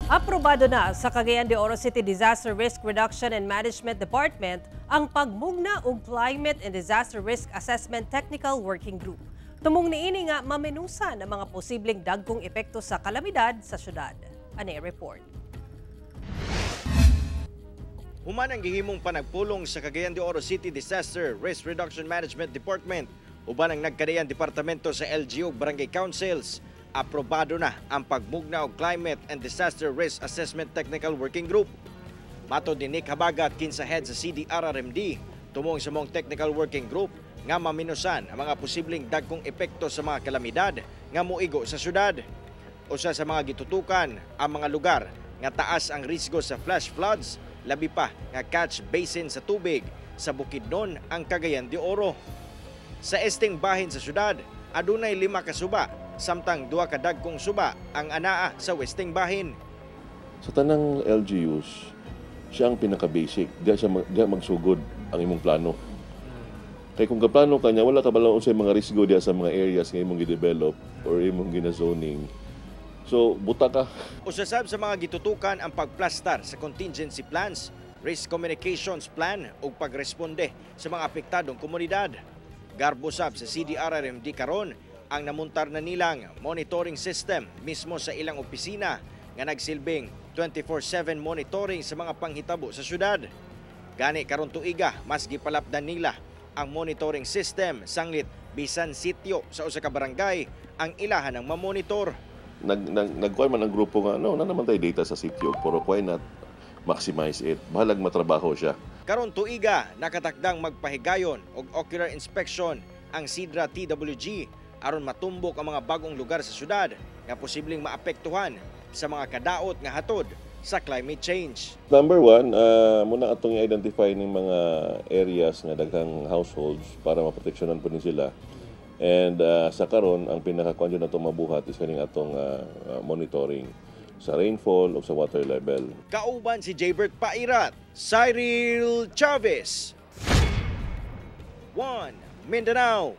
Aprobado na sa Cagayan de Oro City Disaster Risk Reduction and Management Department ang pagmugna og Climate and Disaster Risk Assessment Technical Working Group. Tumong niini nga mamenusan ang mga posibleng dagkong epekto sa kalamidad sa syudad. Ani report. Human ang gihimong panagpulong sa Cagayan de Oro City Disaster Risk Reduction Management Department uban ang nagkadayan departamento sa LGU ug Barangay Councils, aprobado na ang pagmugna og Climate and Disaster Risk Assessment Technical Working Group. Matod ni Nick Habagat, kinsa head sa CDRRMD, tumong sa maong Technical Working Group nga maminusan ang mga posibleng dagkong epekto sa mga kalamidad nga moigo sa syudad. Usa sa mga gitutukan ang mga lugar nga taas ang risgo sa flash floods, labi pa nga catch basin sa tubig sa Bukidnon ang Cagayan de Oro. Sa esteng bahin sa syudad, adunay lima ka suba, samtang duha ka dagkong suba ang anaa sa westeng bahin. Sa tanang LGUs, siya ang pinaka-basic. Diya magsugod ang imong plano. Kay kung kaplano ka niya, wala ka balo unsay mga risgo diya sa mga areas nga imong gi-develop or imong gina-zoning. So, buta ka. Usa sab sa mga gitutukan ang pagplastar sa contingency plans, risk communications plan ug pagresponde sa mga apektadong komunidad. Garbo sab sa CDRRMD karon ang namuntar na nilang monitoring system mismo sa ilang opisina nga nagsilbing 24/7 monitoring sa mga panghitabo sa syudad. Gani karon tuiga mas gipalapdan nila ang monitoring system sanglit bisan sitio sa usa ka barangay ang ilahan ng mamonitor. Nagkuhan man ang grupo nga, no, na naman tayo data sa sitio, pero why not maximize it? Bahalag matrabaho siya. Karon tuiga nakatakdang magpahigayon og ocular inspection ang Sidra TWG aron matumbok ang mga bagong lugar sa syudad nga posibleng maapektuhan sa mga kadaot nga hatod sa climate change. Number one, muna atong i-identify ng mga areas nga daghang households para maproteksyonan po ni sila. And sa karon ang pinakakuan na atong mabuhat is kaning atong monitoring sa rainfall o sa water level. Kauban si Jaybert Pairat, Cyril Chavez. 1 Mindanao.